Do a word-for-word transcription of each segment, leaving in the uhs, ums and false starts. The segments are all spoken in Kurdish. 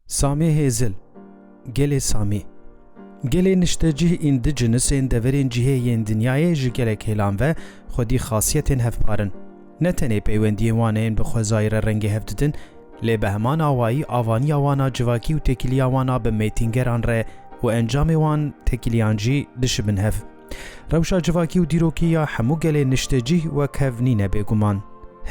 Samê Hêzil. Gelê Samî. Gelê niştecih ên di cinis ên deverên cihê yên dinyayê ji gelek hêlan ve xwedî xasiyetên hevpar in. Ne tenê peywendiyên wan ên bi xwezayî re rengê hev didin, lê bi heman awayî avaniya wan a civakî û têkiliya wan a bi mêtîngeran re û encamê wan têkiliyan jî dişibin hev. Rewşa civakî û dîrokî ya hemû gelê niştecih wek hev nîne bêguman.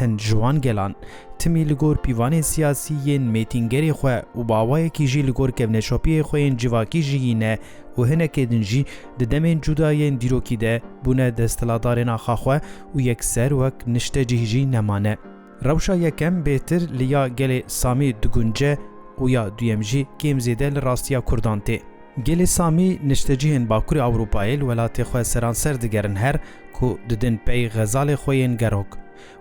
Hin ji wan gelan, timî li gor pîvanên siyasî yên mêtîngerê xwe û bi awayekî jî li gor kevneşopiyê xwe yên civakî jiyîne û hinekê din jî di demên cuda yên dîrokî de bûne desthilatdarên axa xwe û yekser wek niştecih jî nemane. Rewşa yekem bêtir li ya gelê Samî digunce û ya duyem jî kêm zêde li rastiya Kurdan tê. Gelê Samî niştecihên Bakurê Ewropayê li welatê xwe seranser digerin her ku didin pey xezalê xwe yên gerok.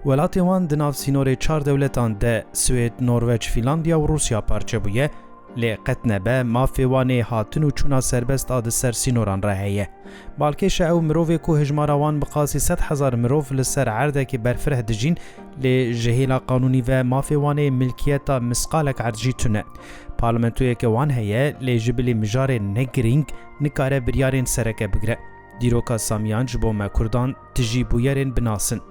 Welatê wan di nav sînorê çar dewletan de Swêd, Norveç, Fînlandiya û Rûsya parçe bûye, lê qet nebe mafê wan ê hatin û çûna serbest a di ser sînoran re heye. Balkêş e ew mirovê ku hijmara wan bi qasî sed hezar mirov li ser erdekê berfireh dijîn, lê ji hêla qanûnî ve mafê wan ê milkiyeta misqalek erd jî tune. Parlamentoyeke wan heye, lê ji bilî mijarên ne girîng nikare biryarên sereke bigire. Dîroka Samiyan ji bo me Kurdan tijî bûyerên bi nas in.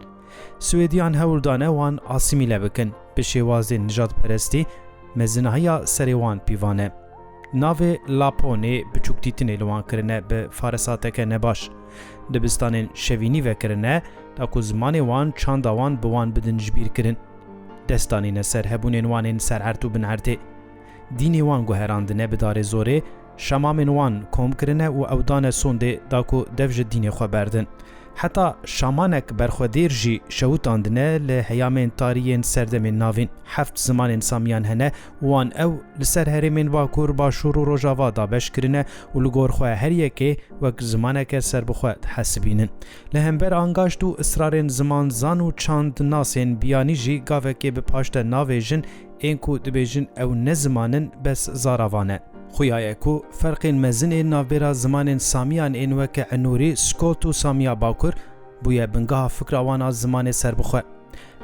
Swêdiyan hewl dane wan asîmîle bikin, bi şêwazên nijadperestî mezinahiya serê wan pîvan e. Navê Laponê biçûkdîtinê li wan kirine bi farisateke nebaş. Dibistanên şevînî vekirine, da ku zimanê wan, çanda wan bi wan bidin ji bîr kirin. Dest danîne ser hebûnên wan ên ser erd û bin erdê. Dînê wan guherandine bi darê zorê, şamamên wan kom kirine û ew dane sondê da ku dev ji dînê xwe berdin. Heta şamanek berxwedêr jî şewitandine li heyamên tarî yên serdemên navîn. Heft zimanên Samiyan hene û wan ew li ser herêmên Bakur, Başûr û Rojava dabeş kirine û li gor xwe her yekê wek zimaneke serbixwe dihesibînin. Li hember angaşt û israrên zimanzan û çandnasên biyanî jî gavekê bi paş de navêjin ên ku dibêjin ew ne ziman in, bes zaravan e. Xuya ye ku ferqên mezin ên navbera zimanên Samiyan ên weke Inûrî, Skot û Samiya Bakur bûye bingeha fikra wan a zimanê serbixwe.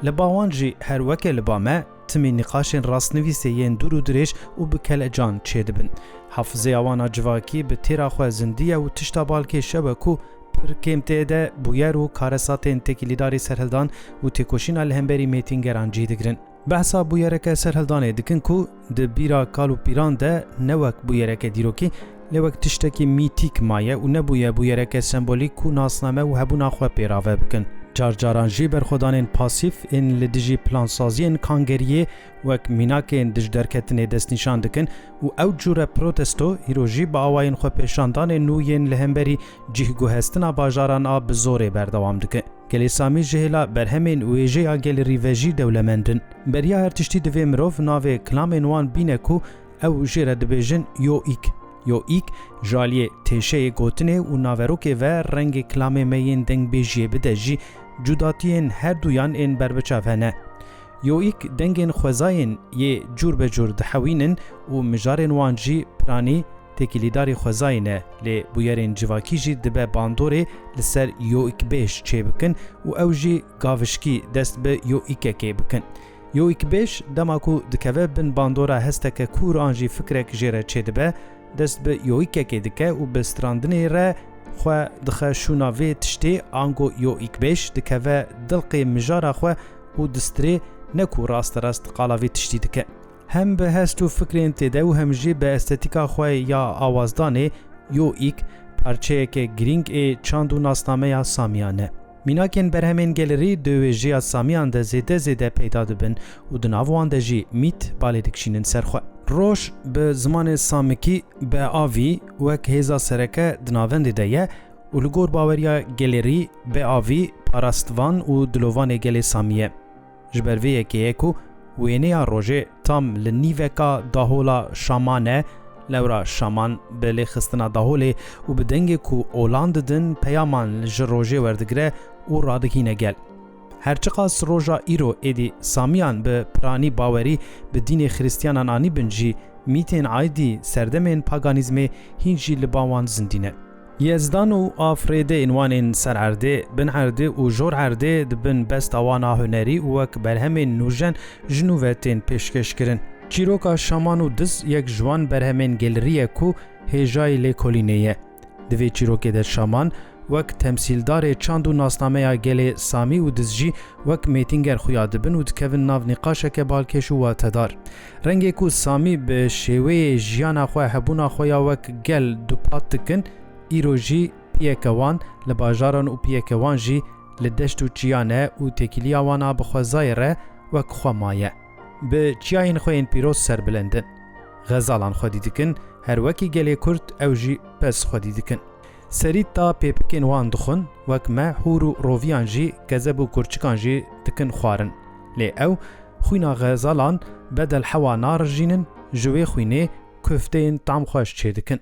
Li ba wan jî her weke li ba me, timî nîqaşên rastnivîsê yên dûr û dirêj û bi kelecan çêdibin. Hafizeya wan a civakî bi têra xwe zindî ye û tişta balkêş ew e ku pir kêm tê de bûyer û karesatên têkilîdarî serhildan û têkoşîna li hemberî mêtîngeran cî digirin. Behsa bûyereke serhildanê dikin ku di bîra kal û pîran de ne wek bûyereke dîrokî, lê wek tiştekî mîtîk maye û nebûye bûyereke sembolîk ku nasname û hebûna xwe pê rave bikin. Car caran jî berxwedanên pasîf ên li dijî plansaziyên kangeriyê wek mînakên dijderketinê destnîşan dikin û ew cûre protesto îro jî bi awayên xwepêşandanên nû yên li hemberî cîhguhestina bajaran a bi zorê berdewam dike. Gelê Samî ji hêla berhemên wêjê ya gelê rîvejî dewlemend in. Beriya her tiştî divê mirov navê kilamên wan bîne ku ew jê re dibêjin yoîk. Yoîk ji aliyê têşeyê gotinê û naverokê ve rengê kilamê me yên dengbêjiyê bide jî cudatiyên her duyan ên berbiçav hene. Yoîk dengên xwezayên yê cûr be cûr dihewînin û mijarên wan jî piranî têkilîdarî xwezayî ne, lê bûyerên civakî jî dibe bandorê li ser yoîkbêj çêbikin û ew jî gavişkî dest bi yoîkekê bikin. Yoîkbêj dema ku dikeve bin bandora hesteke kûr an jî fikrek jê re çêdibe, dest bi yoîkekê dike û bi strandinê re xwe dixe şûna vê tiştê, ango yoîkbêj dikeve dilqê mijara xwe û distirê, ne ku rasterast qala vê tiştî dike. Hem bi hest û fikrên tê de û hem jî bi estetîka xwe ya awazdanê, yoîk parçeyeke girîng ê çand û nasnameya Samiyan e. Mînakên berhemên gelerî di wêjeya Samiyan de zêde zêde peyda dibin û di nav wan de jî mît balê dikişînin ser xwe. Roj bi zimanê samikî beavî wek hêza sereke di navendê de ye û li gor baweriya gelerî beavî parastvan û dilovanê gelê Samî ye. Ji ber vê yekê ye ku wêneya rojê tam li nîveka dahola şaman e, lewra şaman bi lêxistina daholê û bi dengê ku olan didin peyaman ji rojê werdigire û radigihîne gel. Her çiqas roja îro êdî Samiyan bi piranî bawerî bi dînê Xiristiyanan anîbin jî, mîtên aîdî serdemên paganîzmê hîn jî li ba wan zindî ne. Yezdan û afirêdeyên wan ên ser erdê, bin erdê û jor erdê di bin besta wan a hunerî û wek berhemên nûjen ji nû ve tên pêşkêşkirin. Çîroka Şaman û Diz yek ji wan berhemên gelirî ye ku hêjayî lêkolînê ye. Di vê çîrokê de şaman wek temsîldarê çand û nasnameya gelê Samî û Diz jî wek mêtînger xuya dibin û dikevin nav nîqaşeke balkêş û watedar. Rengê ku Samî bi şêweyê jiyana xwe, hebûna xwe ya wek gel dupat dikin, îro jî piyeke wan li bajaran û piyeke wan jî li deşt û çiyan e û têkiliya wan a bi xwezayê re wek xwe maye. Bi çiyayên xwe yên pîroz serbilind in. Xezalan xwedî dikin, her wekî gelê Kurd ew jî pez xwedî dikin. Serî ta pêpikên wan dixwin, wek me hûr û roviyan jî kezeb û kurçikan jî dikin xwarin. Lê ew xwîna xezalan bedel hewa narijînin, ji wê xwînê kufteyên tamxweş çêdikin.